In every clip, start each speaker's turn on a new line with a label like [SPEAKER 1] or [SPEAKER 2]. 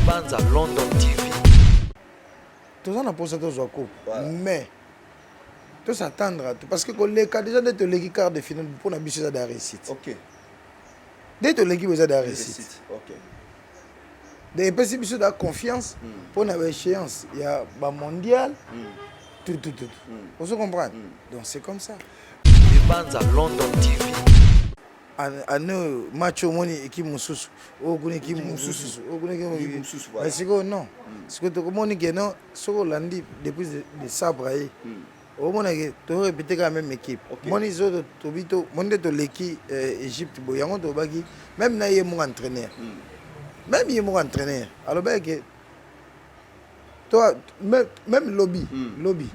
[SPEAKER 1] Banza London TV.
[SPEAKER 2] Toza na posa tozwa coupe mais to s'attendre à tout parce que koleka déjà nde toleki quart de finale mpo na biso eza da réussite. Nde toleki bo eza da réussite. Donc epesi biso da confiance mpo na baéchéance ya bamondial, tout tout tout. Ozo comprendre? Donc c'est comme ça.
[SPEAKER 1] Banza London TV.
[SPEAKER 2] Année oyo match omoni équipe mosusu oyo kuna, équipe mosusu oyo kuna, équipe mosusu. Mais sikoyo non, sikoyo tokomoni ke non, soki olandi depuis de sabre ye, omona ke torépété kaka même équipe. Moni so tobi to moni nde toleki Égypte boye, yango tolobaki même na ye moko entraîneur, même ye moko entraîneur alobaki ke to même lobi lobi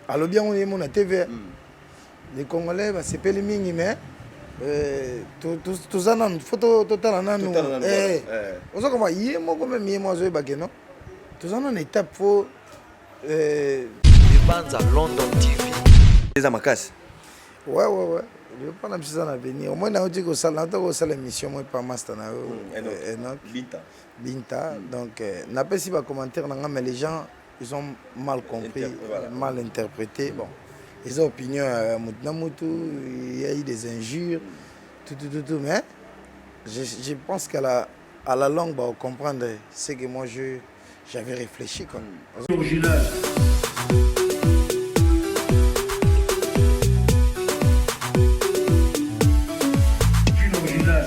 [SPEAKER 2] alobi yango ye mo na TV. Les Congolais basepeli mingi, mais toza nanu, faut totala nanu. Oza koma ye moko, même ye moko azoyeba ke non, toza nanu étape, faut
[SPEAKER 1] Banza London TV.
[SPEAKER 3] Eza makasi.
[SPEAKER 2] Ouais, mpona biso eza na avenir. Omoi nauti kosala, nauti kosala émission moi pa master na yo Enoch.
[SPEAKER 3] Binta.
[SPEAKER 2] Binta. Donc napesi bacommentaire na nga, mais les gens, ils ont mal compris, mal interprété. Bon, eza opinion ya mutu na mutu. Il y a eu des injures, tout tout tout tout, mais je pense qu'à la longue bah comprendre ce que moi je j'avais réfléchi, quoi.
[SPEAKER 4] Original. Une original.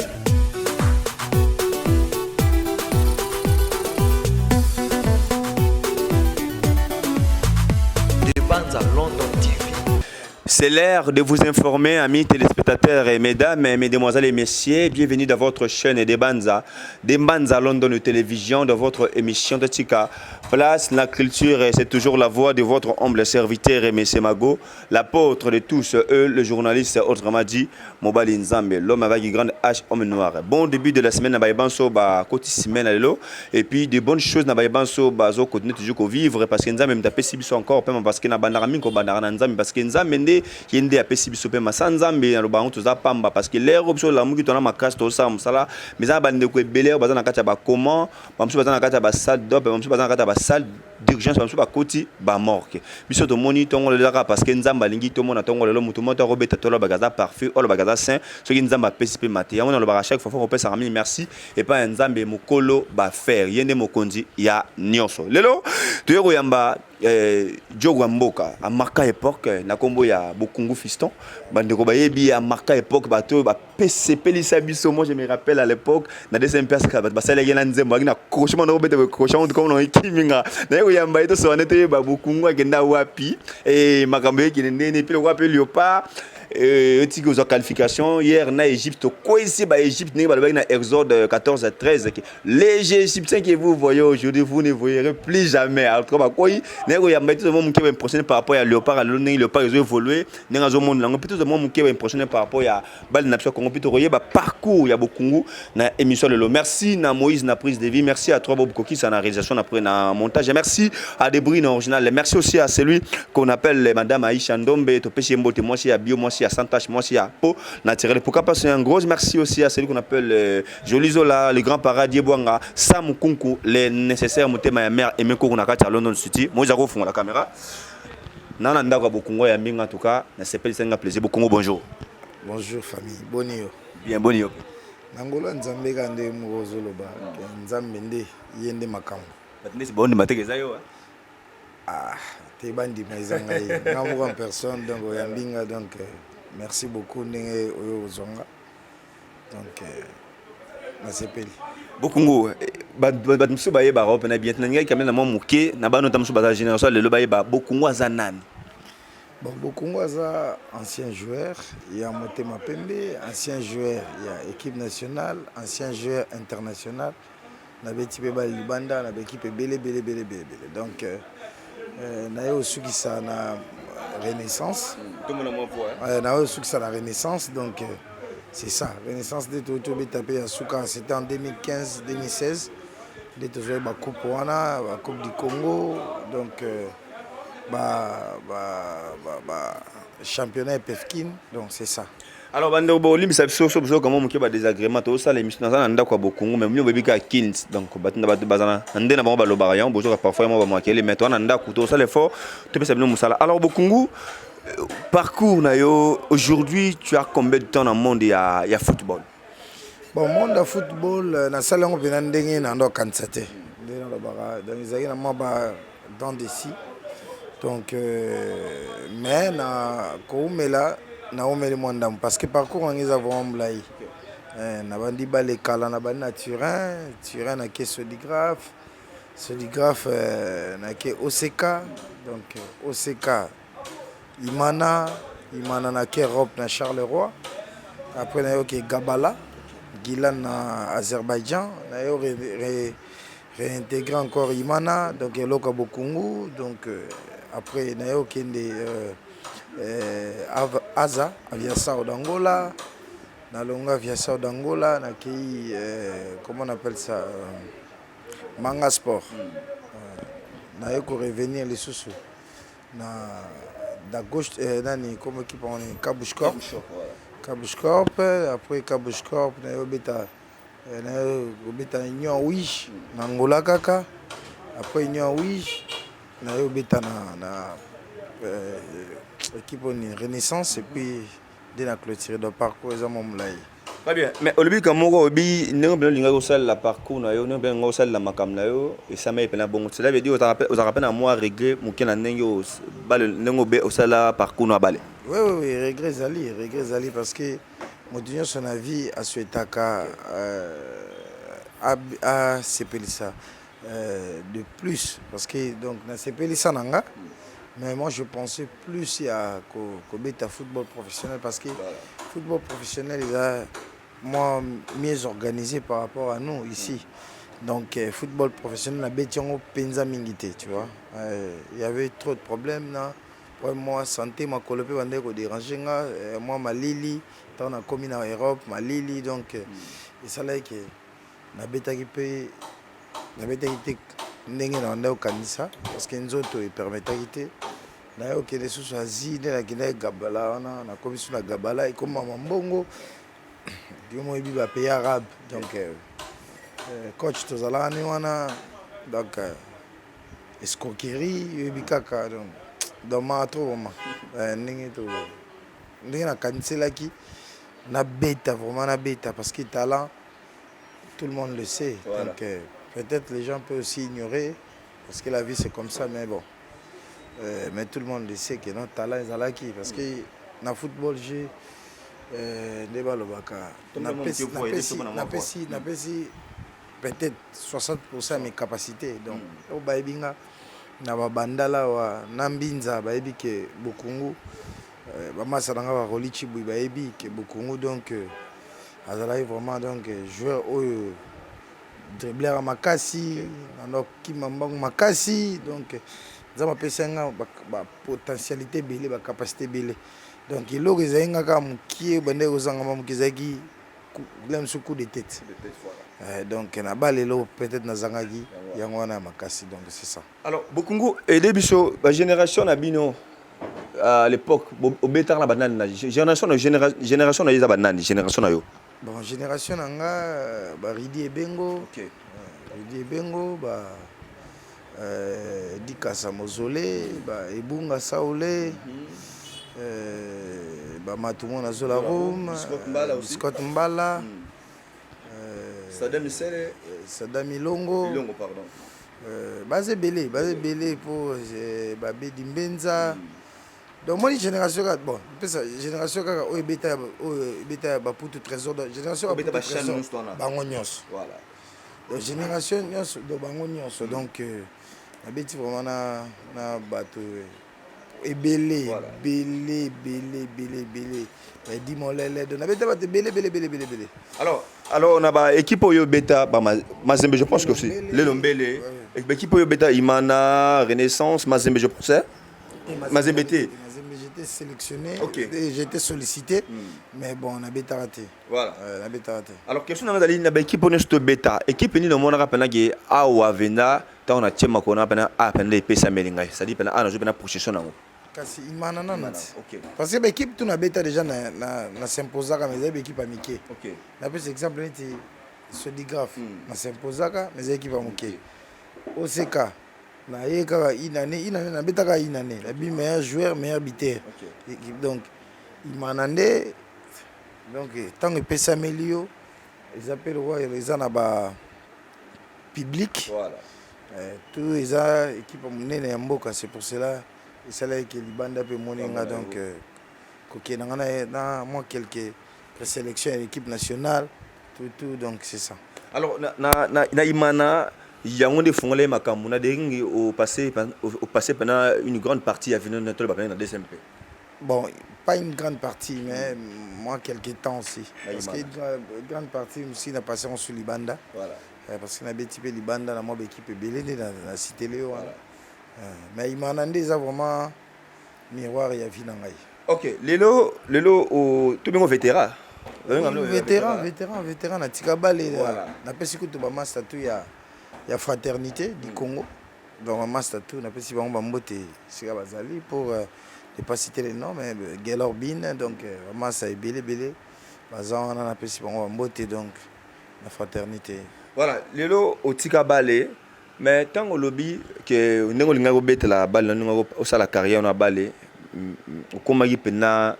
[SPEAKER 1] Banza London TV.
[SPEAKER 3] C'est l'heure de vous informer, amis téléspectateurs et mesdames, et mesdemoiselles et messieurs. Bienvenue dans votre chaîne de Banza, de Banza London Télévision, dans votre émission de Tika. Place la culture, et c'est toujours la voix de votre humble serviteur, M. Mago, l'apôtre de tous, eux, le journaliste, autrement dit, Mobali Nzambe, l'homme avec une grande H, homme noir. Bon début de la semaine, na bayebanso, ba, côté semaine, lelo, et puis de bonnes choses, na bayebanso, bazo, continuer toujours vivre, parce que Nzambe m'tapesi biso encore, parce que na bandara minko bandara na Nzambe, parce que Nzambe nde, ye nde apesi biso pema. Sa Nzambe, na lobango toza pamba, parce que lero biso lamuki, tona makasi, tosala mosala, mais eza na bandeko ebele oyo baza na kati ya bacoma, bamosusu baza na kati ya basalle d'op, bamosusu baza na kati ya basalle d'urgence, bamosusu bakoti bamorgue. Biso tomoni ntongo lelo kaka parce que Nzambe alingi tomona ntongo lelo. Motu moko akobeta to olobaka aza parfait, oyo olobaka aza saint, soki Nzambe apesi mpe mate. Yango nalobaka chaque fois, faut kopesaka mingi merci epai ya Nzambe mokolo bafaire, ye nde mokonzi ya nyonso. Lelo toye koyamba Diogo ya mboka, amarqua époque na nkombo ya Bokungu Fiston. Bandeko bayebi, amarqua époque, bato oyo bapesepelisa biso. Moi, je me rappelle à l'époque na deuxième place, bato basalaki na nzembo aki na crochet mwana kobeta crochet ngo comme na ekiminga. Naye koyamba ye, tosoka nde toyeba Bokungu akenda wapi e makambo ekende ndeni mpe lokwa mpe Léopard etiki kozwa qualification hier na Égypte. Tokwesi baÉgypte ndenge balobaki na Exode 14 à 13 que les Égyptiens que vous voyez aujourd'hui, vous ne verrez plus jamais. En tout cas bakoyi. Ndenge koyamba ete tozomwa moke baimpressionné par rapport ya Léopard alelo, ndenge Léopard ezo évolue, ndenge azomona yango, mpe tozomwa moke baimpressionné par rapport ya bale na biso ya Congo, mpe tokoyeba parcours ya Bokungu na émission lelo. Merci na Moïse na prise de vie, merci à toi Bob Kokisa na réalisation, na montage, merci à Debris na original, merci aussi à celui qu'on appelle Madame Aïcha Ndombe, topesi ye mbote, mwasi ya bio, mwasi ya sans tache, mwasi ya peau naturelle. Pourquoi pas c'est un gros merci aussi à celui qu'on appelle Joli Zola, le grand paradis Bwanga, Sam Kunku, les nécessaires motema ya mère Aimé Koko na kati ya London City. Moïse akofungola la caméra na ndako ya Bokungu ya mingi. En tout cas nasepelisa nga plaisir. Bokungu, bonjour.
[SPEAKER 2] Bonjour famille, boni yo?
[SPEAKER 3] Bien, boni yo?
[SPEAKER 2] Na ngolo ya Nzambe kaka nde moko ozoloba ke Nzambe nde ye nde makambo.
[SPEAKER 3] Bato ndesi baondima teke eza yo, hein?
[SPEAKER 2] Ah te, bandima eza ngai, nga moko en personne. Donc oyambi nga, donc merci beaucoup ndenge oyo ozwanga, donc nasepeli.
[SPEAKER 3] Bokungu, bato mosusu bayebaka o mpena bien te. Nalingaki kamene na mwa moke na bano ta mosusu baza génération ya lelo bayeba Bokungu aza nani.
[SPEAKER 2] Bon, Bokungu aza ancien joueur ya Motema Pembe, ancien joueur ya équipe nationale, ancien joueur international. Nabeti mpe bale libanda na baéquipe ebele ebele ebele ebele ebele. Donc naye osukisa na Renaissance.
[SPEAKER 3] Tomona mwa voix.
[SPEAKER 2] Naye osukisa na Renaissance, donc c'est ça, Renaissance nde tobeta mpe ya suka. C'était en 2015 2016 nde tozwaki bacoupe wana, bacoupe du Congo, donc ba championnat EPFKIN, donc c'est ça.
[SPEAKER 3] Alors bandeko, bolimbisa biso so biso kama moke badésagrément. Tozosala émission, naza na ndako ya Bokungu, mais mino boyebi kaka Kins. Donc bato na bato baza na nde na bango balobaka yango, bozoka parfois yango bamakele, mais toza na ndako, tozosala effort, topesa bino mosala. Alors Bokungu, parcours na yo, aujourd'hui tu as combien de temps na monde ya football?
[SPEAKER 2] Bon, monde ya football, nasali yango mpena ndenge na ndo akanisa te, nde nalobaka. Donc ezalaki na mwa ba dents de scie. Donc mais na koumela, naumeli mwa ndambo parce que parcours yango eza vraiment molai. Nabandi balekala, nabandi na Turin. Turin, nake Sodigraphe. Sodigraphe, nake OCK. Donc OCK, Imana. Imana, nake Europe na Charleroi. Après nayoki Gabala, Gilan na Azerbaïdjan. Nayo réintégrer encore Imana, donc eloko ya Bokungu. Donc après naye okende Aza Aviação d'Angola. Nalonga Aviação d'Angola, nakei comment on appelle ça, Manga Sport. Naye korevenir lisusu na da gauche, nani comme équipe on est Kabuscorp. Kabuscorp, après Kabuscorp, naye obeta, naye kobeta na Union Uíge na Angola kaka. Après Union Uíge, naye obeta na équipe oni Renaissance et puis nde na clôturé. Donc parcours eza mwa molai.
[SPEAKER 3] Très bien, mais olobi ka moko, obi ndenge mpena olingaki kosalela parcours na yo, ndenge mpena olingaki kosalela makambo na yo, esamai mpena bongo. Cela veut dire ozalaka mpe na mwa regret moke na ndenge bale, ndenge obe osala parcours na bale?
[SPEAKER 2] Oui, regret ezali, regret ezali, parce que moto nyonso na vie asouhaitaka asepelisa de plus, parce que donc nasepelisa na nga, mais moi je pensais plus ya kobeta football professionnel, parce que football professionnel eza moi mieux organisé par rapport à nous ici. Donc football professionnel, nabeti yango mpenza mingi te, tu vois. Il y avait trop de problèmes na problème mwa santé, makolo mpe bandeki kodéranger nga, mwa malili ntango nakomi na Europe, malili. Donc esalaki ke nabetaki mpe, nabetaki te ndenge na banda kokanisa, parce que nzoto epermetaki te. Naye okende susu Asie, nde nakendaki Gabala wana, nakomi su na Gabala, ekomama mbongo, yo moyebi bapays arabe. Donc coach tozalaka ni wana, donc escroquerie, oyebi kaka. Donc maa trop vraiment, ndenge to ndenge nakaniselaki nabeta, vraiment nabeta, parce que talent, tout le monde le sait. Donc peut-être les gens peuvent aussi ignorer parce que la vie c'est comme ça, mais bon, mais tout le monde le sait que non, talent ezalaki, parce que na football j'ai nde balobaka, napesi peut-être 60% ya mes capacités. Donc oyo bayebi nga na babandala wa na Mbinza bayebi ke Bokungu, bamasa na nga baroli Chibui bayebi ke Bokungu donc azalaki vraiment donc joueur oyo dribbleur ya makasi, nando kima mbangu makasi. Donc Nzambe apesi nga bapotentialité ebele, bacapacité ebele. Donc eloko ezali nga kaka mokie, bandeki kozanga moke, ezalaki la mosusu coup de tête. Donc na balelo peut-être nazangaki yango wana ya makasi. Donc c'est ça.
[SPEAKER 3] Alors Bokungu, aide biso, bagénération na bino à l'époque, obetaka na banani na génération na génération na yo? Eza banani génération na yo?
[SPEAKER 2] Bon, génération na nga, baridi Ebengo. Ridi Ebengo, ba Dikasa Mozole, ba Ebunga Saole, bamatumo na Zola Rome, Biscotte Mbala,
[SPEAKER 3] Sadam Isele.
[SPEAKER 2] Sadam Ilongo.
[SPEAKER 3] Ilongo, pardon.
[SPEAKER 2] Baza ebele, baza ebele mpo babedi Mbenza. Donc moni génération kaka, bon, mpesa génération kaka oyo ebeta, oyo ebeta ya Baputu Trésor, génération bango nyonso. Donc génération nyonso, donc bango nyonso. Donc nabeti vraiment na bato ebele, ebele, ebele, ebele, ebele, baedi Molele. Donc nabeta bato ebele, ebele, ebele, ebele, ebele.
[SPEAKER 3] Alors na baéquipe oyo obeta, Mazembe, je pense que c'est lelo Mbele, équipe oyo obeta, Imana, Renaissance, Mazembe, je pense, Mazembe te?
[SPEAKER 2] Mazembe, j'étais sélectionné. Et j'étais sollicité, mais bon, nabetaka te. Nabetaka te.
[SPEAKER 3] Alors question na nga ezali, na baéquipe oyo nyonso tobeta, équipe nini omonaka mpena ke awa venda, ntango natie makolo na mpena a mpena epesameli ngai, c'est-à-dire mpena a nazwi mpena possession nango?
[SPEAKER 2] Kasi Imana nanu ti. Parce que ba équipe tout nabeta déjà na na, na s'imposaka mais ezali ba équipe ya mike. Napesa exemple neti Sodigraph na s'imposaka mais ezali équipe ya moke. OCK naye kaka une année, une année nabetaka une année, nabi meilleur joueur, meilleur buteur. Donc Imana nde donc ntango epesameli yo eza mpe lokola eza na ba public.
[SPEAKER 3] Voilà.
[SPEAKER 2] Tout eza équipe ya monene ya mboka, c'est pour cela esalaki ke libanda mpe emoni nga, donc kokende nga na mwa quelques présélection ya équipe nationale, tout tout, donc c'est ça.
[SPEAKER 3] Alors na Imana yango nde efungoli ye makambo na ndenge opassé pendant une grande partie ya vino na tolo bapene na DCMP.
[SPEAKER 2] Bon, pas une grande partie, mais moi quelques temps aussi.
[SPEAKER 3] Na
[SPEAKER 2] Parce que
[SPEAKER 3] Imana.
[SPEAKER 2] une grande partie aussi na passé sur libanda. Parce que nabeti mpe libanda na mwa baéquipe ebele nde na citele wana. Mais Imana nde eza vraiment miroir ya vie na ngai.
[SPEAKER 3] Ok, lelo tobengo vétéran.
[SPEAKER 2] Vétéran, vétéran, vétéran, natika bale. Napesi kutu bamaster tu ya Fraternité du Congo, donc bamaster tu napesi bango bambote esika bazali, pour ne pas citer les noms, mais Gelor Bin, donc bamaster ebele ebele baza wana, napesi bango bambote, donc na Fraternité.
[SPEAKER 3] Voilà, lelo otika bale, mais ntango olobi ke ndenge olingaki obetela bale na ndenge osala carrière na bale, okomaki mpena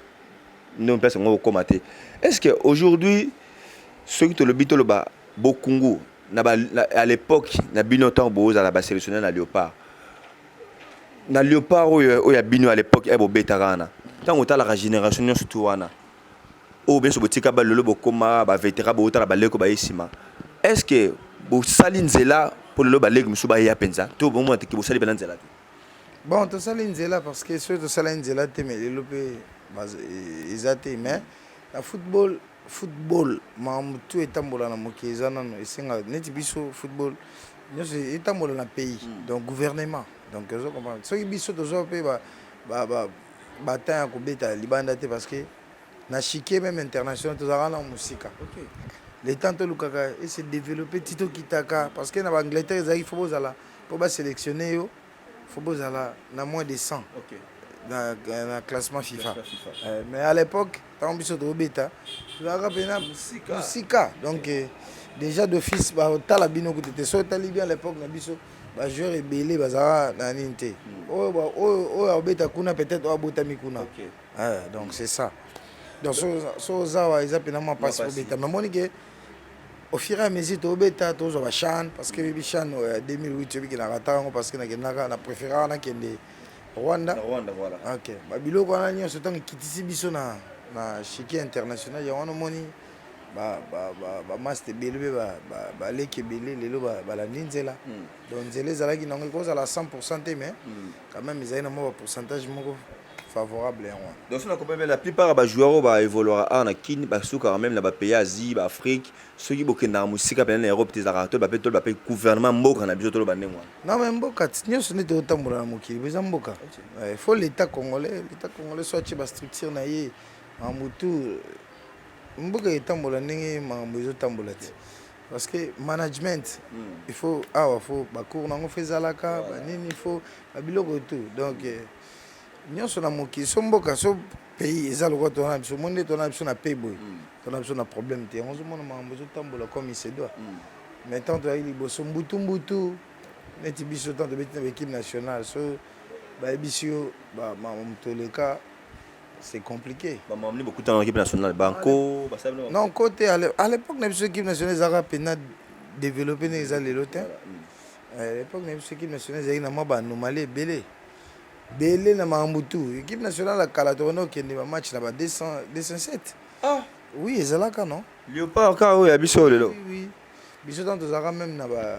[SPEAKER 3] ndenge place yango okóma te. Est ce que aujourd'hui, soki tolobi, toloba Bokungu à l'époque na bino, ntango bozala basélectionnaire na Léopard, na Léopard oyo ya bino à l'époque e bobetaka wana, ntango otalaka génération nyonso tu wana oyo biso botika balelo, bokóma bavétéran, bootala baleko baye nsima, est ce que bosali nzela mpo lelo baleki mosusu baya mpenza to bomona teke bosali mpena nzela te?
[SPEAKER 2] Bon, tosali nzela, parce que soki tosali nzela te, mais lelo mpe eza te. Mais na football, football makambo tu etambola na mokili eza nano esenga neti biso football nyonso etambola na pays, donc gouvernement. Donc ozo comprendre, soki biso tozwa mpe batemps ya kobeta libanda te, parce que na échiquier même international tozalaka na mosika. Le temps tolukaka ese développer ti tokitaka, parce que na baAngleterre ezalaki fo bozala, mpo basélectionne yo, fo bozala na moins de 100 na classement FIFA. Mais à l'époque ntango biso tobeta, tozalaka mpena mosika, donc déjà d'office batala bino kutu te. So otali bien, à l'époque na biso bajoueur ebele bazalaka na nini te, oyo abeta kuna, peut-être oyo abotami kuna. Donc c'est ça. Donc so oza awa, eza mpena mwa mpasi kobeta. Mais moni ke au fur et à mesure tobeta, tozwa bachan, parce que bebi CHAN ya 2008 obikendaka ta yango, parce que nakendaka na préféraka nakende Rwanda.
[SPEAKER 3] Rwanda, voilà.
[SPEAKER 2] Ok, babiloko wana nyonso ntango ekitisi biso na échiquier international, yango wana omoni bamaster ebele mpe baleki ebele lelo balandi nzela. Donc nzela ezalaki nango, ekozala 100 te, mais quand même ezali na mwa bapourcentage moko favorable, yango wana.
[SPEAKER 3] Donc so na comprendre, la plupart ya bajoueur oyo baévoluaka awa na Kini basukaka même na bapays Asie, baAfrique. Soki bokendaka mosika pene na Europe te, ezalaka to bape, toloba mpe gouvernement mboka na biso, toloba ndenge wana.
[SPEAKER 2] Non, mais mboka nyonso nde totambola na mokili eza mboka. Il faut l'état congolais, l'état congolais so atie bastructure na ye, makambo tu mboka etambola ndenge makambo ezotambola te, parce que management, il faut awa faut bacour nango fo ezalaka banini, faut babiloko tout. Donc nyonso na mokili, so mboka, so pays eza lokola tona na biso, mo nde tona na biso na pays boye, tona biso na problème te. Yango ozomona makambo ezotambola comme il se doit. Mais tant toyaki liboso mbutu mbutu neti biso, tant tobeti na baéquipe nationale, so bayebisi yo moto oleka, c'est compliqué.
[SPEAKER 3] Bamamni bokutana na équipe nationale banko basali?
[SPEAKER 2] Non, côté à l'époque na biso, équipe nationale ezalaka mpena développé ndenge eza lelo te. À l'époque na biso, équipe nationale ezalaki na mwa baanomalie ebele ebele na makambo tu. Équipe nationale ya kala, tokenda kokende bamatch na ba 207.
[SPEAKER 3] Ah.
[SPEAKER 2] Oui, ezalaka, non.
[SPEAKER 3] Léopard kaka oyo ya biso oyo lelo?
[SPEAKER 2] Oui, biso ntango tozalaka même na ba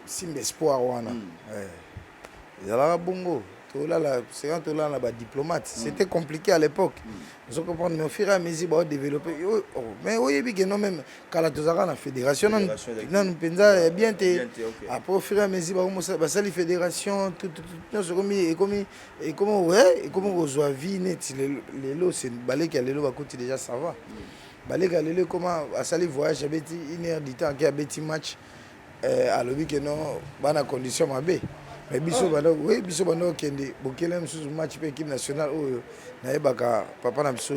[SPEAKER 2] Simba Espoir wana, ezalaka bongo, tolala séquence, tolala na badiplomate. C'était compliqué à l'époque, ozo comprendre. Mais au fur et à mesure baodéveloppe, mais oyebi ke non, même kala tozalaka na fédération nanu mpenza ya bien te. Après, au fur et à mesure basali fédération, nyonso ekomi ouais, ekomi kozwa vie neti lelo. Baleki ya lelo bakoti déjà, ça va. Baleki ya lelo ekoma asali voyage, abeti une heure du temps, ake abeti match, alobi ke non, bana condition mabe. Mais biso banda, oui, biso banda okende bokele mosusu match mpe équipe nationale oyo nayebaka papa na biso,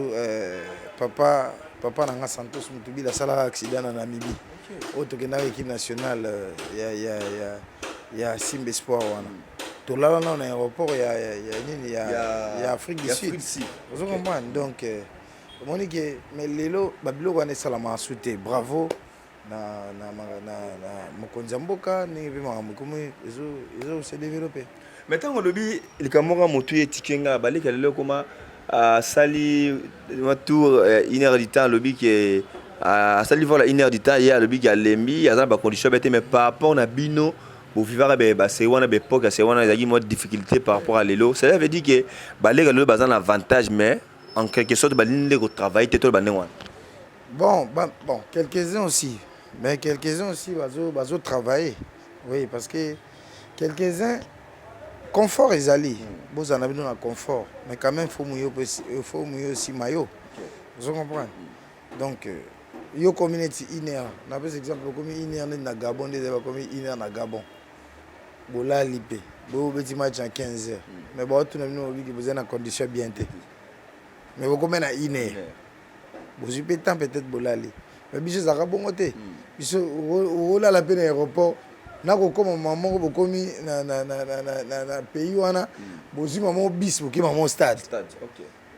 [SPEAKER 2] papa na nga Santos Mutubila asalaka accident na Namibie. Oyo tokendaka équipe nationale ya Simba Espoir wana, tolala nao na aéroport ya nini ya Afrique du Sud. Ozo comprendre? Donc omoni ke, mais lelo babiloko wana esalamaka su te. Bravo na mokonzi ya mboka, ndenge mpe makambo ekomi ezo se développer.
[SPEAKER 3] Mais ntango olobi likambo moko, motu etike nga baleki lelo ekoma asali tour une heure du temps, alobi ke asali, voilà, une heure du temps, ye alobi ke alembi, aza na bacondition be te. Mais par rapport na bino bovivaka baseri wana, baépoque ya seri wana ezalaki mwa difficulté par rapport à lelo. Cela veut dire ke baleki lelo baza na avantage, mais en quelque sorte balingi nde kotravaille te to bandenge wana?
[SPEAKER 2] Bon, quelques-uns aussi, mais quelques-uns aussi bazo travailler, oui, parce que quelques-uns, confort ezali, bozala na bino na confort, mais quand même faut mouiller, faut mouiller aussi maillot. Ozo comprendre? Donc yo komi neti une heure, napesa exemple, okomi une heure neti na Gabon, nde ezali bakomi une heure na Gabon, bolali mpe bobeti match na 15 heures, mais baotuna bino, bobiki boza na condition bien te, mais bokomi na une heure, bozwi mpe temps, peut-être bolali. Mais biso ezalaka bongo te. Biso olala mpe na aéroport, nakokóma mama moko, bokomi na pays wana, bozwi mama moko bis, boke mama stade,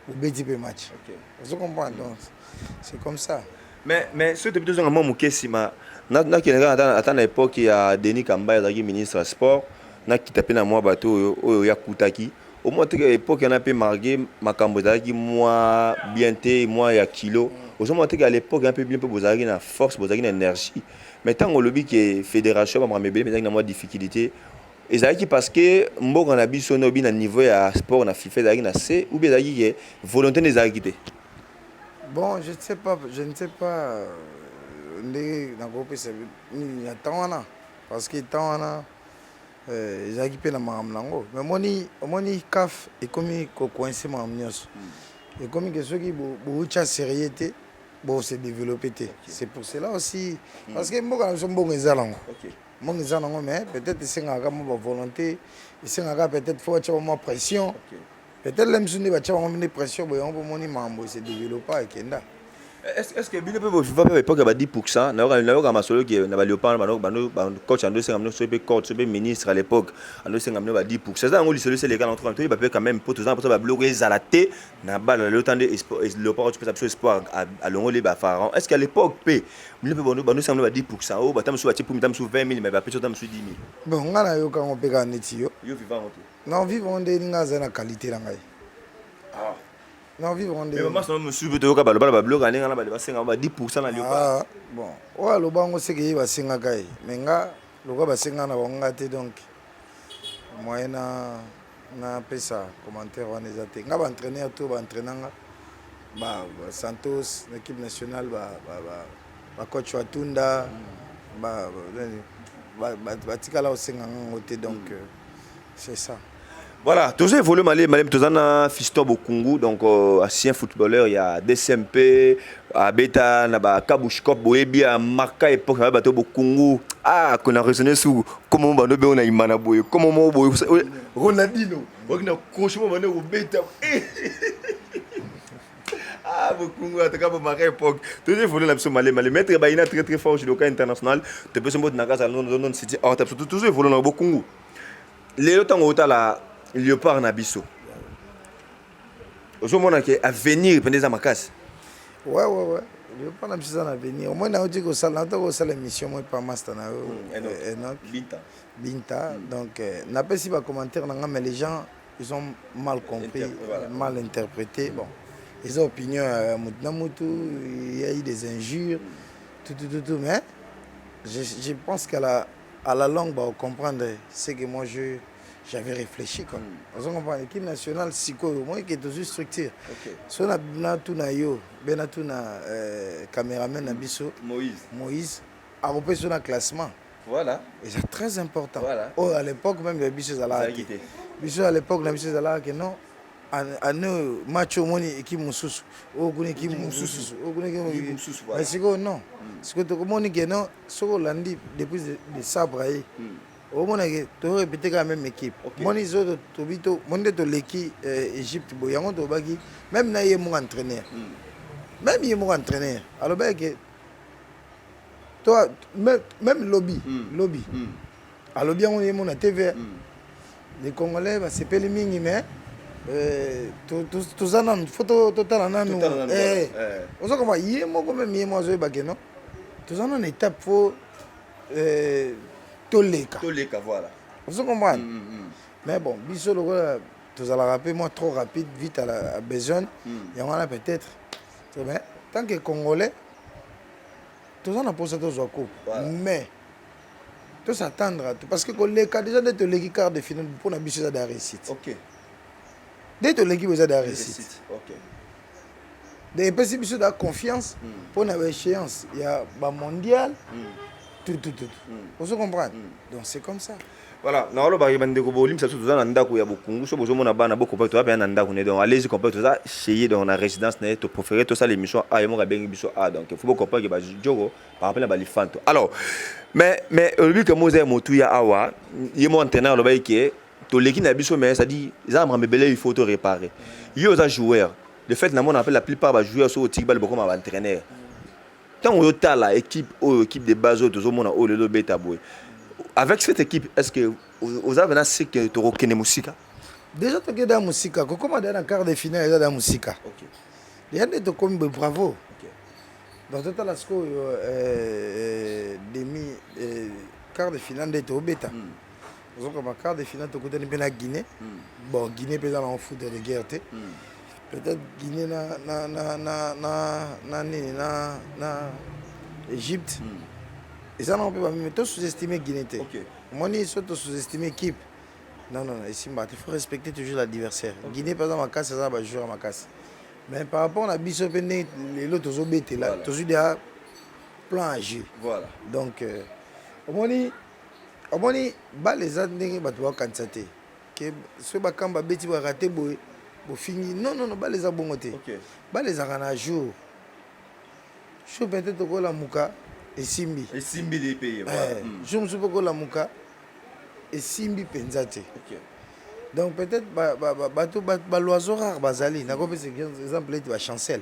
[SPEAKER 2] bobeti mpe match. Ozo comprendre? Donc c'est comme ça.
[SPEAKER 3] Mais soki tobi tozonga mwa moke nsima, nakende kaka ata na époque ya Denis Kambayi, azalaki ministre ya sport, nakita mpe na mwa bato oyo yakutaki omwa teke époque wana mpe, malgré makambo ezalaki mwa bien te, mwa ya kilo, ozomona teke à l'époque wana mpe bien mpe bozalaki na force, bozalaki na énergie. Mais ntango olobi ke fédération, bamakambo ebele ezalaki na mwa difficulté, ezalaki parce que mboka na biso nobi na niveau ya sport na FIFA ezalaki na se, ou bien ezalaki ke volonté nde ezalaki te?
[SPEAKER 2] Bon, je ne sais pas, je ne sais pas ndenge nakopesa nini na temps wana, parce que temps wana ezalaki mpe na makambo nango. Mais omoni CAF ekomi kocoincer makambo nyonso, ekomi ke soki boutya sérieux te, bose développer te. C'est pour cela aussi, parce que mboka na biso, mbongo eza nango, mbongo eza nango, mais peut-être esengaka mwa bavolonté, esengaka peut-être faut batya mwa pression, peut-être le mosusu nde batya bango nde pression boye yango mpo moni makambo ese développa, ekenda.
[SPEAKER 3] Est-ce que bino mpe boviva mpe époque ya ba 10 %? Nayoka masolo ke na baléopard, coach ando esenga bino, soki mpe coach, soki mpe ministre à l'époque ando esenga bino ba 10 %. Eza yango lisolo esi eleka na toyeba mpe quand même, mpo toza na mposa babiloko ezala te na bala lelo ta nde léopard topesa biso espoir, alongoli bapharaon. Est ce que à l'époque mpe bino mpe bando esenga bino ba 10 %, oyo bata mosusu batie pumi, ta mosusu 20 000, mais bapesi ota mosusu 10 000?
[SPEAKER 2] Bon, nga nayoka yango mpe kaka neti yo.
[SPEAKER 3] Yo viva yango te?
[SPEAKER 2] Non, vivre nde nga aza na qualité na ngai non vivre nde.
[SPEAKER 3] Mais mosusu mpe toyoka baloba na babiloko ya ndenge wana, basenga ba 10 % na léopard.
[SPEAKER 2] Ah, bon, oyo aloba yango seke ye basengaka ye, mais nga lokola basengaka na bango nga te, donc moyen na napesa commentaire wana eza te. Nga baentraîneur to baentraînanga ba Santos na équipe nationale, bacoach Watunda, batikala kosenganga yango te. Donc c'est ça.
[SPEAKER 3] Voilà, toujours évolué malé malé, toza na Fiston Bokungu, donc ancien footballeur ya DCMP, abeta na ba Kabushkop, boyebi a marqua époque na bato Bokungu. Ah, qu'on a raisonné sur comment bando be on a imana boye, comment mo boye Ronaldinho, wakina coach mo bando beta. Ah, Bokungu, en tout cas, pour marquer époque. Toujours évolué na biso malé malé. Maître Baïna très très fort, judoka international. Te peso mbote na casa London City. Oh, toujours évolué na Bokungu. Lelo ntango otala léopard na biso, ozomona ke avenir mpenza eza makasi?
[SPEAKER 2] Ouais, léopard na biso eza na avenir. Omoi nauti kosala, nauti kosala émission moi pa master na yo Enoch
[SPEAKER 3] Binta.
[SPEAKER 2] Binta. Donc napesi bacommentaire na nga, mais les gens, ils ont mal compris.
[SPEAKER 3] Voilà.
[SPEAKER 2] Mal interprété. Bon, eza opinion ya mutu na mutu, il y a eu des injures, tout tout tout, tout. Mais je pense qu'à la longue bah, comprendre ce que moi je j'avais réfléchi quoi. Ozo comprendre? Équipe nationale sikoyo, moi ke tozwi structure, so na natuna yo be natuna caméraman na biso.
[SPEAKER 3] Moïse.
[SPEAKER 2] Moïse akopesa na classement.
[SPEAKER 3] Voilà.
[SPEAKER 2] Et c'est très important.
[SPEAKER 3] Voilà.
[SPEAKER 2] Oyo à l'époque même ya biso ezalaka
[SPEAKER 3] Ezalaki
[SPEAKER 2] te.
[SPEAKER 3] Te.
[SPEAKER 2] Biso à l'époque na biso ezalaka ke non, ane oyo match, omoni équipe mosusu oyo kuna, équipe mosusu oyo kuna,
[SPEAKER 3] Équipe mosusu, voilà.
[SPEAKER 2] Mais sikoyo non, sikoyo tokomoni ke non, soki olandi depuis de sabre ye. Omona ke to répéter quand même équipe. Moni zo tobi to moni nde toleki Égypte boye, yango tolobaki même na ye moko entraîneur. Même ye moko entraîneur alobaki ke to même lobi lobi alobi yango ye moko na TV. Les Congolais basepeli mingi, mais toza nanu, faut totala nanu. Oza koma ye moko, même ye moko azoyeba ke non, toza nanu étape, faut toleka.
[SPEAKER 3] Toleka, voilà.
[SPEAKER 2] Ozo comprendre? Mais bon, biso lokola tozalaka mpe mwa trop rapide, vite à la besogne, yango wana peut-être. Mais tant que Congolais, toza na mposa tozwa coupe, mais tos'attendre à tout, parce que koleka déjà nde toleki quart de finale, mpona biso eza da réussite. Nde toleki bo, eza da réussite. Donc epesi biso da confiance mpona baéchéance ya bamondial, tout, tout, tout. Ozo comprendre? Donc c'est comme ça.
[SPEAKER 3] Voilà, naolobaki bandeko, bolimisa biso, toza na ndako ya bokungu. So bozomona bana bocomprendre, toza mpenza na ndako ne. Donc allez-y comprendre, toza chez ye, donc na résidence na ye. Topréféré tosala émission a ye moko abengi biso a. Donc faut bocomprendre ke bajoko par rapport na balifanto. Alors, mais olobi ke mo eza ya motuya awa, ye mo entraîneur alobaki ke toleki na biso, mais c'est-à-dire eza na makambo ebele il faut to réparer. Yo oza joueur de fait, namona mpe la plupart bajoueur soki otiki bale bokoma baentraîneur. Ntango ozotala équipe oyo, équipe de base oyo tozomona oyo lelo obeta boye, avec cette équipe, est ce que oza vena seke tokokende mosika?
[SPEAKER 2] Déjà tokende ya mosika, kokóma deya na quart de finale eza deya mosika. Deya nde tokomi boye, bravo. Donc totala sikoyo demi, quart de finale nde tobeta. Ozokoma quart de finale, tokutani mpe na Guinée. Bon, Guinée mpe eza nango foudre de guerre te. Peut-être Guinée na nini na Égypte eza nango mpe bameme. To sous-estime Guinée te. Omoni, so to sous-estime équipe, non, non, non, esimba te. Il faut respecter toujours l'adversaire. Guinée mpe aza makasi, aza na bajoueur ya makasi, mais par rapport na biso mpe ndenge lelo tozobetela, tozwi deya plan à jeu. Donc omoni bale eza ndenge bato bakanisa te ke soki bakamba beti barate boye, bofingi. Non, non, non, bale eza bongo te. Bale ezalaka na jour jour, peut-être okolamuka esimbi.
[SPEAKER 3] Esimbi de pe.
[SPEAKER 2] Jour mosusu mpe okolamuka esimbi mpenza te. Donc peut-être bato baloiseau rare bazali. Nakopesa exemple ete bachancel,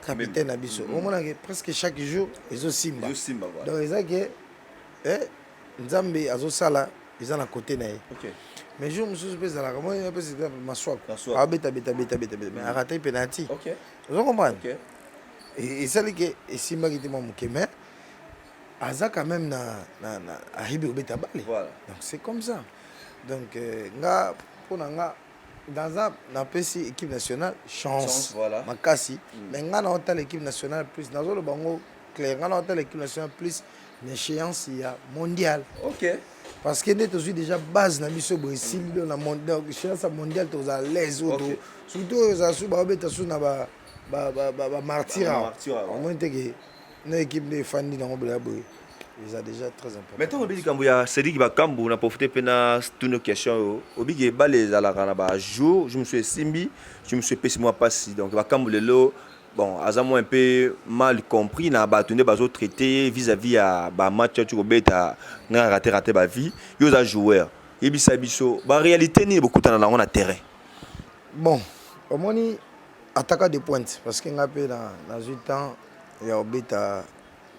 [SPEAKER 2] capitaine na biso, omonake presque chaque jour ezosimba.
[SPEAKER 3] Ezosimba, voilà.
[SPEAKER 2] Donc eza ke Nzambe azosala, eza na côté na ye. Mais jour mosusu mpe ezalaka, moi apesa exemple Maswako.
[SPEAKER 3] Maswako.
[SPEAKER 2] Abeta beta beta beta beta, mais araté penalty. Ozo comprendre? Esali ke esimbaki te mwa moke, mais aza quand même na ayebi kobeta bale. Donc c'est comme ça. Donc nga, mpo na nga, naza napesi équipe nationale chance,
[SPEAKER 3] Chance, voilà.
[SPEAKER 2] makasi. Mais nga na otala équipe nationale plus, nazoloba yango clair, nga na otala équipe nationale plus na échéance ya mondial. Parce que nde tozwi déjà base na biso boye, esili. Donc na donc échéance ya mondial, tozala l'aise oyo. Surtout oyo ezala su baobeta su na bamartyr
[SPEAKER 3] Ba
[SPEAKER 2] awa.
[SPEAKER 3] martyr awa.
[SPEAKER 2] Omoni te ke na équipe nde efandi nango boye boye, eza déjà très important.
[SPEAKER 3] Mais ntango obi likambo ya Cédrik Bakambu, na profite mpe na tuna question oyo. Obiki ebale ezalaka na bajour, jour mosusu esimbi, jour mosusu epesi mwa mpasi. Donc Bakambu lelo, bon, aza mwa un peu mal compris na bato nde bazotraite vis-à-vis ya bamatch oyo kobeta nga rate rate bavie. Yo oza joueur, yebisa biso baréalité nini bokutana nango na terrain.
[SPEAKER 2] Bon, omoni, attaquant de pointe, parce que nga mpe nazwi temps ya kobeta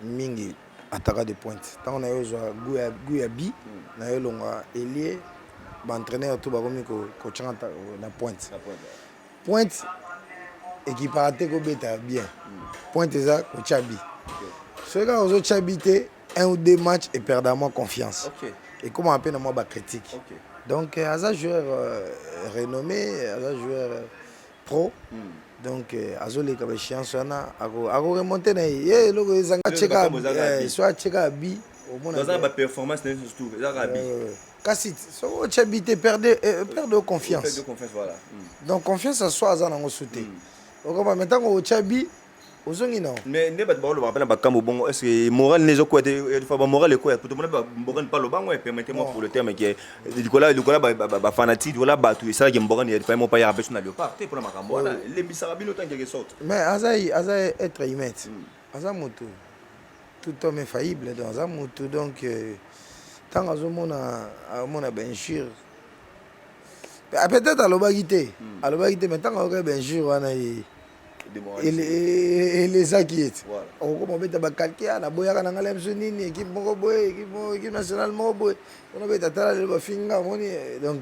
[SPEAKER 2] mingi attaquant de pointe. Ntango na yo ozwa goût ya bi na yo elongwa ailier, baentraîneur to bakomi kotyanga na pointe. Pointe ekipaka te kobeta bien. Pointe eza kotya bi. Soki kaka ozotya bi te, un ou deux matchs, eperdre mwa confiance, ekomaka mpe na mwa bacritique. Donc aza joueur renommé, aza joueur pro. Donc azoleka baéchéance wana, akoremonte na ye. Ye eloko ezanga,
[SPEAKER 3] Makambo ezanga bi.
[SPEAKER 2] So atieka bi, omona
[SPEAKER 3] aza na baperformance na ye, surtout ezaka bi.
[SPEAKER 2] Kasi soki otya bi te, perde confiance.
[SPEAKER 3] Perte de confiance, voilà.
[SPEAKER 2] Donc confiance ya soi aza nango su te. Okoma, mais ntango otya bi, ozongi nango.
[SPEAKER 3] Mais nde bato balobaka mpe na bakambo bongo, est ce que moral ne ezokwea te? Fois bamoral ekwea po tomona Mbokani mpa lobango, permettez-moi pour le terme, ke likola bafanatique, likola bato esalaki Mbokani fa mo pa yaka mpe so na Léopard te mpona makambo wana elembisaka bino tant quelque sorte.
[SPEAKER 2] Mais aza être humain te, aza motu. Tout homme est faillible, donc aza motu. Donc Ntango azomona, amona bainjure, peut-être alobaki te, alobaki te, mais ntango ayokaki bainjure wana, ye elezaki ete okokoma obeta bakalke a naboyaka na ngai biso nini, équipe moko boye, équipe moko, équipe nationale moko boye, mpona obeta, tala lelo bafinga, omoni. Donc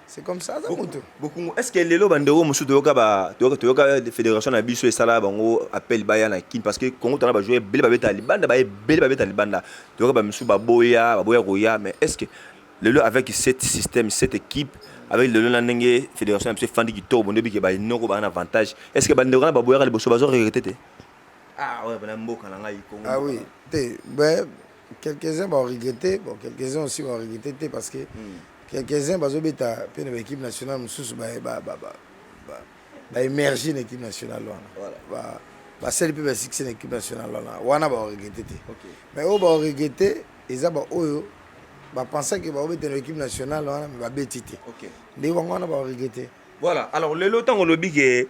[SPEAKER 2] c'est comme ça, aza moto.
[SPEAKER 3] Bokungu, est ce que lelo bandeko mosusu toyoka toyoka fédération na biso esala bango appel, baya na Kine, parce que Congo tona bajoueur ebele babeta libanda, baye ebele babeta libanda, toyoka bamisusu baboya koya, mais est ce que lelo avec cet système, cette équipe, avec lelo na ndenge fédération na biso efandi kitoko, bondo bike bainoko baa na avantage, est ce que bandeko wana baboyaka liboso bazo regretter te? Ah ouais, bana mboka na ngai Congo.
[SPEAKER 2] Ah oui, te, ben, quelques-uns vont regretter, bon, quelques-uns aussi vont regretter te, parce que quelques-uns bazobeta mpe na baéquipe nationale mosusu, baémerge na équipe nationale wana, basali mpe basuccès na équipe nationale wana, wana baoregretter te. Mais oyo baoregretter eza baoyo bapensaki baobeta na équipe nationale wana, mais babeti te, nde bango wana baoregretter.
[SPEAKER 3] Voilà. Alors lelo, ntango olobi ke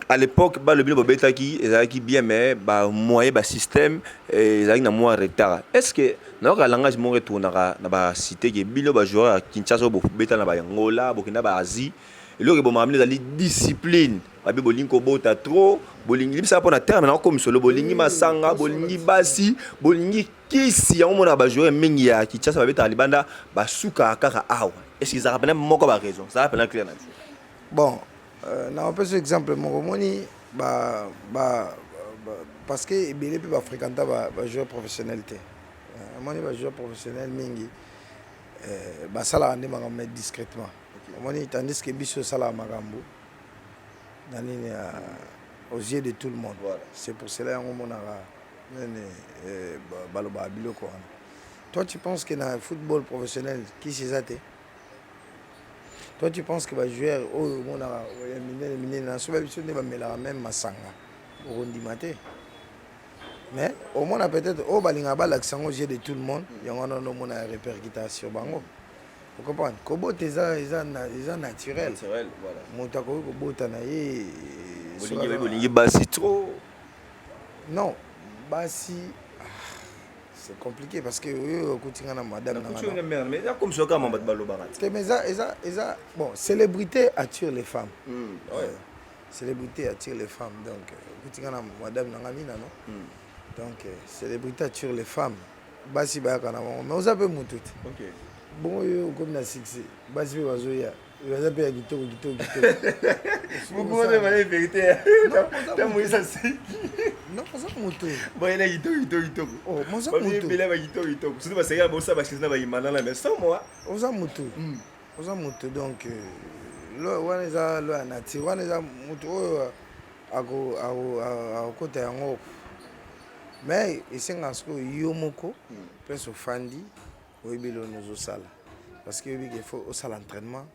[SPEAKER 3] à l'époque balobi bobetaki ezalaki bien, mais bamoyen, basystème ezalaki na mwa retard, est ce que nayoka langage moko etournaka na bacité ke bino bajoueur ya Kinshasa oyo bobeta na baangola, bokenda baasie, eloko ebomaka bino ezali discipline, babi bolingi kobota trop, bolingi libisaka mpo na terme nakomisolo, bolingi masanga, bolingi basi, bolingi kisi, yango mona bajoueur mingi ya Kinshasa babetaka libanda basukaka kaka awa? Est ce que ezalaka pena moko baraison? Ezalaka pena clair na biso?
[SPEAKER 2] Bon, na opesa exemple moko. Omoni parce que ebele mpe bafréquenta bajoueur professionnel te. Omoni, bajoueur professionnel mingi basalaka nde makambo mais discrètement, omoni, tandis que biso osalaka makambo na nini, aux yeux de tout le monde. C'est pour cela yango omonaka nini, balobaka biloko wana. Toi, tu penses que na football professionnel kisi eza te? Toi, tu penses que bajoueur oyo omonaka ya minene minene na so biso nde bamelaka même masanga, okondima te. Mais omona peut-être oyo balingaka balakisa yango aux yeux de tout le monde, yango wana omona ya répercutation bango. Ocomprendre, kobota eza naturel. Moto akoki kobota na ye.
[SPEAKER 3] Bolingi basi trop.
[SPEAKER 2] Non, basi, ah, c'est compliqué, parce que oyo okuti nga na madame
[SPEAKER 3] na comme soka bato balobaka.
[SPEAKER 2] Te, mais eza bon, célébrité attire les femmes. Célébrité attire les femmes, donc okuti nga na madame na nga mina, non. Donc célébrité attire les femmes, basi bayaka na bango, mais oza mpe motu te. Bongo oyo okomi na succès, basi mpe bazoya, baza mpe ya kitoko kitoko kitoko.
[SPEAKER 3] Vérité.
[SPEAKER 2] Non, oza motu.
[SPEAKER 3] Bayela kitoko kitoko kitoko.
[SPEAKER 2] Oza motu.
[SPEAKER 3] Ebele bakitoko kitoko, surtout basengela bosala basuccès na bayimanana, mais sans moi.
[SPEAKER 2] Oza motu, oza motu. Donc wana eza loi ya nature, wana eza motu oyo akokota yango, mais esengaka sikoyo yo moko place ofandi, oyebi eloni ozosala, parce que oyebi ke faut osala entraînement,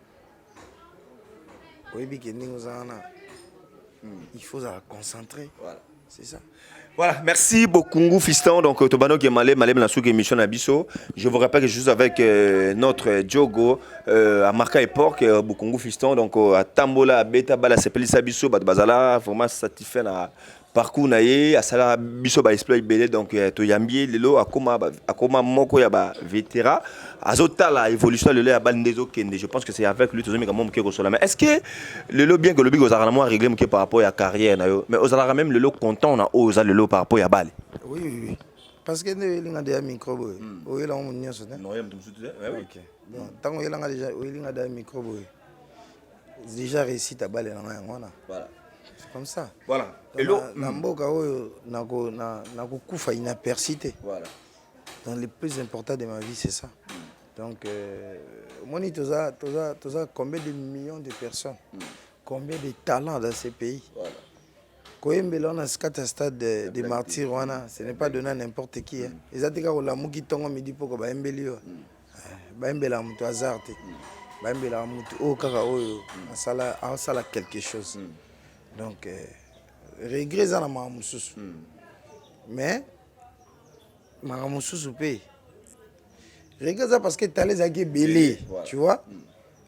[SPEAKER 2] oyebi ke ndenge oza wana, il faut ozala concentré.
[SPEAKER 3] Voilà.
[SPEAKER 2] C'est ça.
[SPEAKER 3] Voilà, merci beaucoup Fiston. Donc, Tobano Malé, Malé, la émission na biso. Je vous rappelle que je suis avec notre Diogo à Marca Époque, Bokungu Fiston. Donc, à Tambola, à Beta, Bala, Sepelisa biso, Bat Bazala, vraiment satisfait na parcours na ye, asala biso ba exploit ebele. Donc toyambi lelo, akoma moko ya ba vétéran, azotala évolution lelo ya balle nde ezokende. Je pense que c'est avec lui tozomeka mwa moke kosola. Mais est ce que lelo, bien que lobi kozalaka na mwa regret moke par rapport ya carrière na yo, mais ozalaka même lelo content na oyo oza lelo par rapport ya balle?
[SPEAKER 2] Oui, parce que nde oyelinga deya micro boye, oyelango moto nyonso te. Donc ntango oyelanga déjà, oyelinga deya micro boye, déjà réussite abale nanga yango wana. C'est comme ça.
[SPEAKER 3] Voilà.
[SPEAKER 2] Na mboka oyo nakokufa inaperçu te. Donc le plus important de ma vie, c'est ça. Donc omoni, toza combien de millions de personnes, combien de talents dans ce pays? Koyembela wana kati ya stade de martyr wana, ce n'est pas donné à n'importe qui. Eza te kaka olamuki ntongo, midi poko bayembeli yo. Bayembelaka moto hasard te, bayembelaka moto oyo kaka oyo asala, asala quelque chose. Donc regret eza na makambo mosusu, mais makambo mosusu mpe regret eza parce que talent ezalaki ebele, tu vois,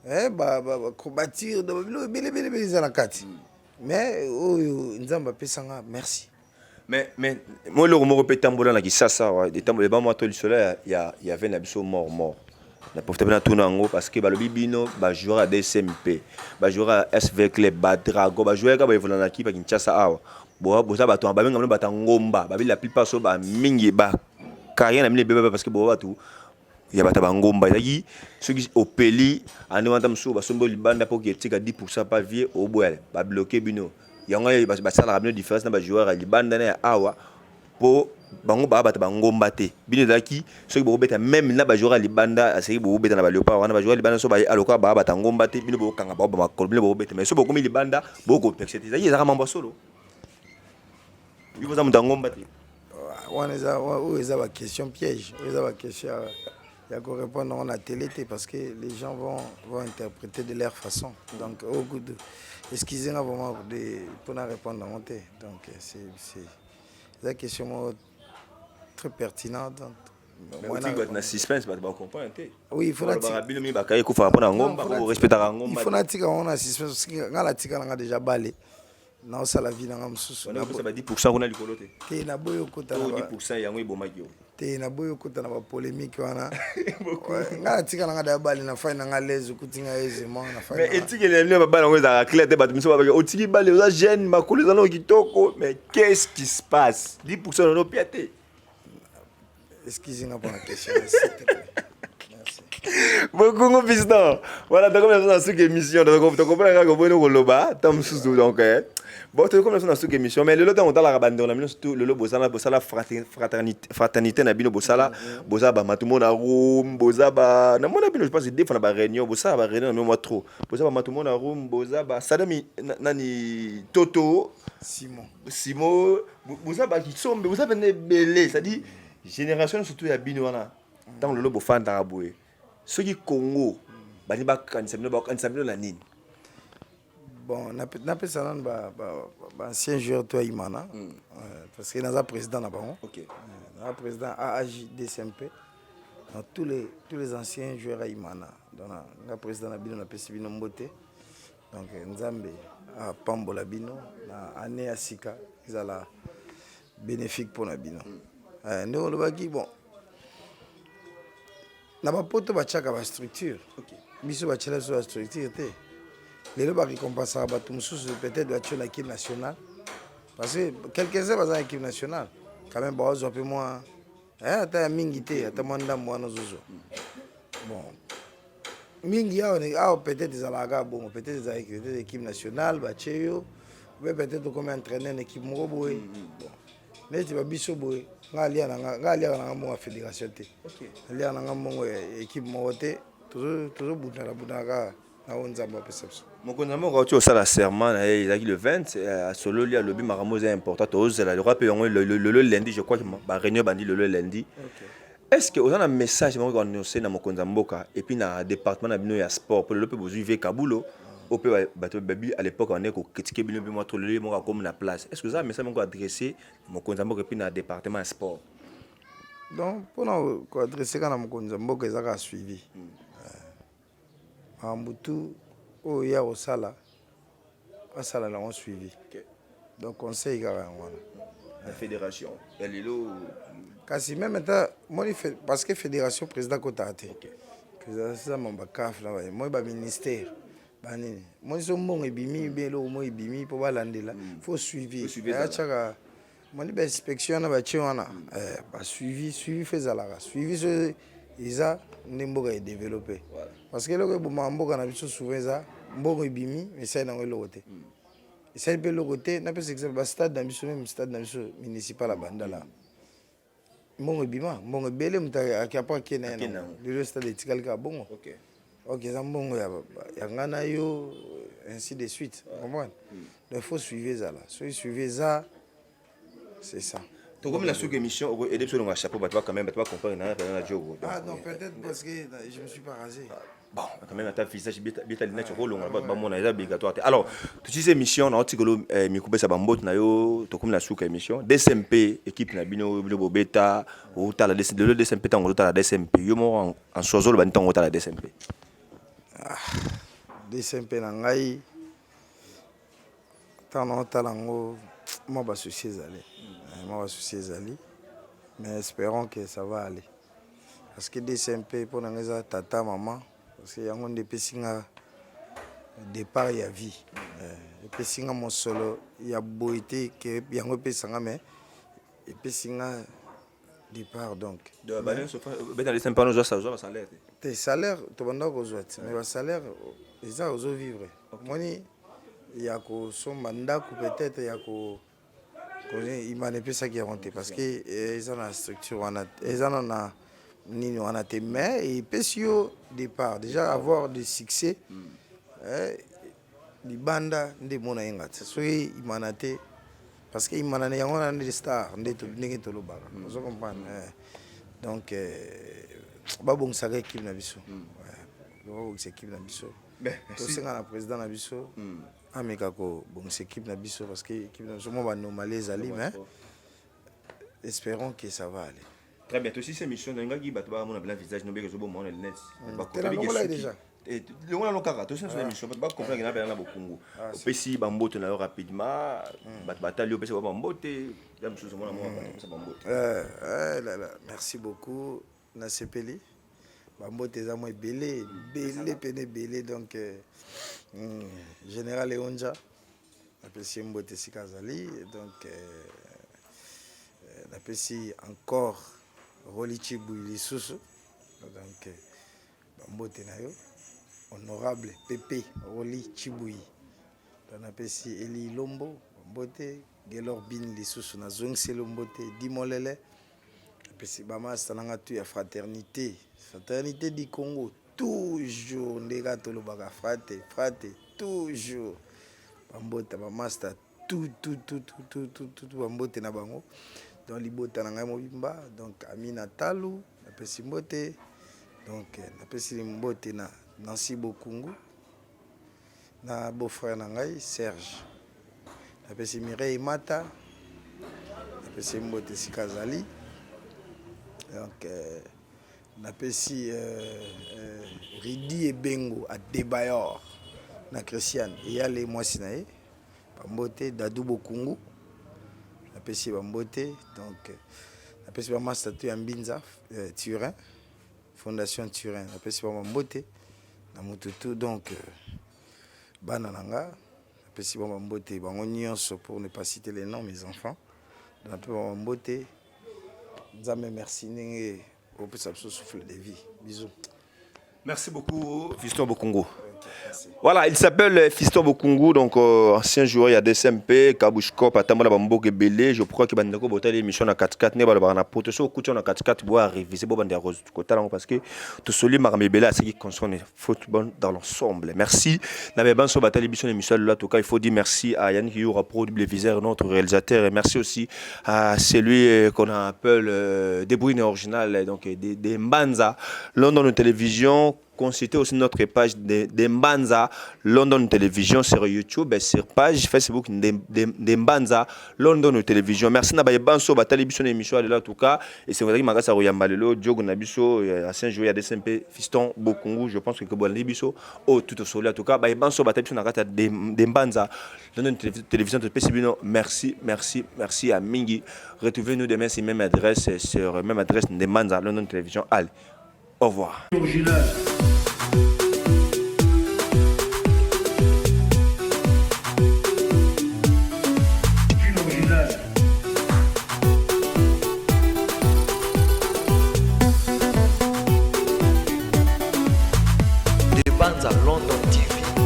[SPEAKER 2] baacrobatie, biloko ebele ebele ebele eza na kati, mais oyo Nzambe apesanga, merci.
[SPEAKER 3] Mais mais moi eloko moko mpe etambola na Kisasa awa, etambola eba mwa to lisolo ya ya ya ve na biso mort mort. Na profite mpe natuna yango parce que balobi bino ba joueur ya DSMP, ba joueur ya SV Club, ba Dragon, ba joueur kaka ba evolana na équipe ya Kinshasa awa. Bo boza bato babenga bino bato ya ngomba, babi la plupart so ba mingi ba carrière na bino ebeba parce que bo bato ya bato ya bangomba ezalaki soki opeli ande wana mosusu basombi libanda mpo ketika 10 pourcent pa vie oboya babloke bino yango basalaka bino différence na bajoueur ya libanda na ya awa mpo bango baa bato bangomba te. Bino ezalaki soki bokobeta meme na bajoueur ya libanda, aseki bokobeta na baleopard wana, bajoueur ya libanda so baye aloka baa bato ya ngomba te, bino bokokanga bango bamakolo, bino bokobeta, mais so bokomi libanda bokopekisa te. Ezalaki ezalaka mambo ya solo, yo boza moto ya ngomba te.
[SPEAKER 2] Wana eza oyo eza ba question piège, oyo eza ba question ya ko répondre yango na télé te, parce que les gens vont interpréter de leur façon. Donc oyo kutu, excusez nga vraiment de mpona répondre yango te. Donc c'est eza question moko très pertinente.
[SPEAKER 3] Donc bato na suspense, bato bacomprendre te.
[SPEAKER 2] Oui, il faut
[SPEAKER 3] balobaka bino mingi bakaye ekufaka mpo na ngomba, orespectaka ngomba.
[SPEAKER 2] Il faut natika yango na suspense parce que nga natika nanga déjà bale, naosala vie nanga mosusu.
[SPEAKER 3] Ba 10% kuna likolo te.
[SPEAKER 2] Te, naboyi okota.
[SPEAKER 3] 10% yango ebomaki yo.
[SPEAKER 2] Te, naboyi okota na bapolémique wana. Nga natika nanga daya bale na fai nanga lese, okuti nga aisément na fai.
[SPEAKER 3] Mais etikeli na bino babale yango ezalaka clair te. Bato mosusu babaki otiki bale, oza jeune, makolo eza nano kitoko, mais qu'est-ce qui se passe? 10% nono pia te.
[SPEAKER 2] Excusez nga mpona question, s'il te plaît. Merci.
[SPEAKER 3] Bokongo piston, voilà, tokomi na biso na suki émission. Tokopona kaka boyini koloba ta mosusu. Donc bon, tokomi na biso na suki émission, mais lelo ntango otalaka bandeko na bino, surtout lelo bosala bosala fraternité na bino, bosala boza bamatumona room, boza ba namona bino, je pense deux fois na baréunion, bosala baréunion na bino mwa trop, boza bamatumona room, boza basadami nani Toto.
[SPEAKER 2] Simon.
[SPEAKER 3] Simo, boza bakisombe, boza pene ebele, c'est-à-dire génération surtout ya bino wana. Ntango lelo bofandaka boye, soki Congo bani bakanisa bino, bakanisa bino na nini?
[SPEAKER 2] Bon, napesa nanu baancien joueur to ya Imana, parce que naza président na bango. Naza président AAJ DCMP dans tous les anciens joueurs ya Imana. Donc nga président na bino, napesi bino mbote. Donc Nzambe apambola bino na année ya sika, ezala bénéfique mpona bino. Ndenge olobaki, bon, na bapoto batiaka bastructure, biso batiela biso bastructure te. Lelo barécompensaka bato mosusu, peut-être batie na équipe nationale, parce que quelques-uns baza na équipe nationale quand même, baozwa mpe mwa ata ya mingi te, ata mwa ndambo wana ozozwa. Bon, mingi awa awa peut-être ezalaka kaka bongo, peut-être ezalaki peut-être équipe nationale batie yo, ou peut-être okomi entraîneur na équipe moko boye. Bon, neti babiso boye, nga aliaka nanga mbongo ya fédération te, aliaka nanga mbongo ya équipe moko te. Tozobundana bundana kaka na oyo Nzambe apesa biso.
[SPEAKER 3] Mokonzi ya mboka auti kosala serment na ye, ezalaki le 20, asololi, alobi makambo eza important. Tozela lokwa mpe yango lelo lundi, je crois que baréunion ebandi lelo lundi. Est ce que oza na message moko koannonce na mokonzi ya mboka et puis na département na bino ya sport, mpo lelo mpe bozwi ve Kabulo oyo mpe bato babi à l'époque bande kocritiquer bino mpe mwa trop, lelo ye moko akomi na place? Est ce que oza na message moko adressé mokonzi ya mboka et puis na département ya sport?
[SPEAKER 2] Donc mpona koadresser kaka na mokonzi ya mboka, eza kaka suivi. Makambo tu oyo ya kosala, asala nango suivi. Donc conseil kaka yango wana.
[SPEAKER 3] Na fédération ya lelo?
[SPEAKER 2] Kasi même ata moni, parce que fédération, président akotaka te. Président eza mambo bacaf na moi, baministère banini, moni so mbongo ebimi be, eloko moko ebimi mpo balandela, faut suivi. Atiaka moni bainspection wana batie wana, basuivi, suivi faut ezalaka suivi. So eza nde mboka edéveloppe, parce que eloko ebomaka mboka na biso souvent eza mbongo ebimi, esali nango eloko te, esali mpe eloko te. Napesa exemple, bastade na biso, même stade na biso municipal ya Bandala, mbongo ebima, mbongo ebele, moto apo ake na ye, lelo stade etikali kaka bongo. Ok, eza mbongo ya nga na yo, ainsi de suite, comprendre. Donc il faut suivi ezala, soki suivi eza, c'est ça.
[SPEAKER 3] Tokomi na suki émission, okoaider biso longa chapeau, bato quand même bato bacomprendre na na jogo.
[SPEAKER 2] Ah non, peut-être parce que je me suis pas rasé.
[SPEAKER 3] Bon, quand même, ata visage bieta lunette okolongola, bato bamona, eza obligatoire te. Alors totisi émission na otikolo mikopesa bambote na yo. Tokomi na suka émission. DCMP, équipe na bino, bino bobeta, otala lelo DCMP, ntango ozotala DCMP, yo moko en soi ozoloba ntango otala DCMP?
[SPEAKER 2] DCMP na ngai, ntango naotala yango, mwa basusi ezali. Mwa ba soucis ezali, mais espérons que ça va aller, parce que DCMP mpo na nga eza tata, mama, parce que yango nde epesi nga départ ya vie. Epesi nga mosolo ya boye te ke yango epesanga, mais epesi nga départ, donc.
[SPEAKER 3] Beta DCMP wana, ozwa basalaire te?
[SPEAKER 2] Te, salaire tobanda kozwa te, mais basalaire eza ozovivre, omoni, ya kosomba ndako, peut-être ya ko imana epesaki yango te, parce que eza na structure wana, eza na nini wana te, mais epesi yo départ déjà, avoir de succès libanda nde emona yenga te. Soki imana te, parce que imana na yango wana nde star, nde ndenge tolobaka, ozo comprendre. Donc babongisaka équipe na biso, babongisa équipe na biso. Tosenga na président na biso ameka kobongisa équipe na biso, parce que équipe na biso mwa baanomalie ezali, mais espérons que ça va aller.
[SPEAKER 3] Très bien. Tosi émission, nalingaki bato bamona bela visage nobeke ezoboma wana lunette.
[SPEAKER 2] Longola déjà.
[SPEAKER 3] Longola no kaka. Tosi na émission, bato bacomprendre na bela na bokungu. Opesi bambote na yo rapidement, bato batali, opesi ba bambote ya mosusu, omona mwa bato opesa bambote.
[SPEAKER 2] Merci beaucoup, nasepeli. Bambote eza mwa ebele, ebele pene ebele. Donc général Eonja, napesi ye mbote esika azali. Donc napesi encore Roli Chibui lisusu, donc bambote na yo, honorable Pepe Roli Chibui. Donc napesi Eli Lombo bambote, Gelor Bin lisusu nazongiseli mbote, Dimolele. Napesi bamasta nanga tu ya Fraternité, Fraternité du Congo toujours, nde kaka tolobaka frate, frate toujours. Bambote bamasta tout, tout, tout, tout, tout, tout, tout, bambote na bango. Donc libota na ngai mobimba, donc Amina Talu, napesi mbote. Donc napesi mbote na Nancy Bokungu, na beau-frère na ngai Serge. Napesi Mireille Mata, napesi mbote esika azali. Donc napesi Ridi Ebengo Adebayor na Christiane Eyale, mwasi na ye, bambote. Dadu Bokungu, napesi bambote. Donc napesi bamasta tu ya Mbinza, Turin, Fondation Turin, napesi bango bambote na mututu. Donc bana na nga, napesi bango bambote bango nyonso, pour ne pas citer les noms, mes enfants. Donc napesi bango bambote. Nzambe merci ndenge opesa biso souffle de vie. Bisous.
[SPEAKER 3] Merci beaucoup, Fiston Bokungu. Voilà, il s'appelle Fiston Bokungu, donc ancien joueur, il y a DCMP, Kabouchkop, Atambola Bamboke Belé. Je crois que bandeko botali émission na 4-4, ne balobaka na poto, so okuti na 4-4, bo réviser, bo bande kotala, parce que tout soli makambo ebele à ce qui concerne le football dans l'ensemble. Merci. Na banso batali biso émission là, en tout cas, il faut dire merci à Yannick Youra Pro Double notre réalisateur, et merci aussi à celui qu'on appelle Debrouille original, donc des Mbanza, London Télévision. Consultez aussi notre page de Mbanza London Télévision sur YouTube et sur page Facebook de Mbanza London Télévision. Merci na banso batali biso na émission là, en tout cas, et c'est vrai que magasa royamba lelo Diogo na biso, ancien joueur ya DCMP, Fiston Bokungu. Je pense que bolandi biso au tout au soleil. En tout cas, banso batali biso na kati de Mbanza London Télévision de bino. Merci, merci, merci à mingi. Retrouvez-nous demain sur même adresse, sur même adresse de Mbanza London Télévision. Allez. Au revoir.
[SPEAKER 4] Original.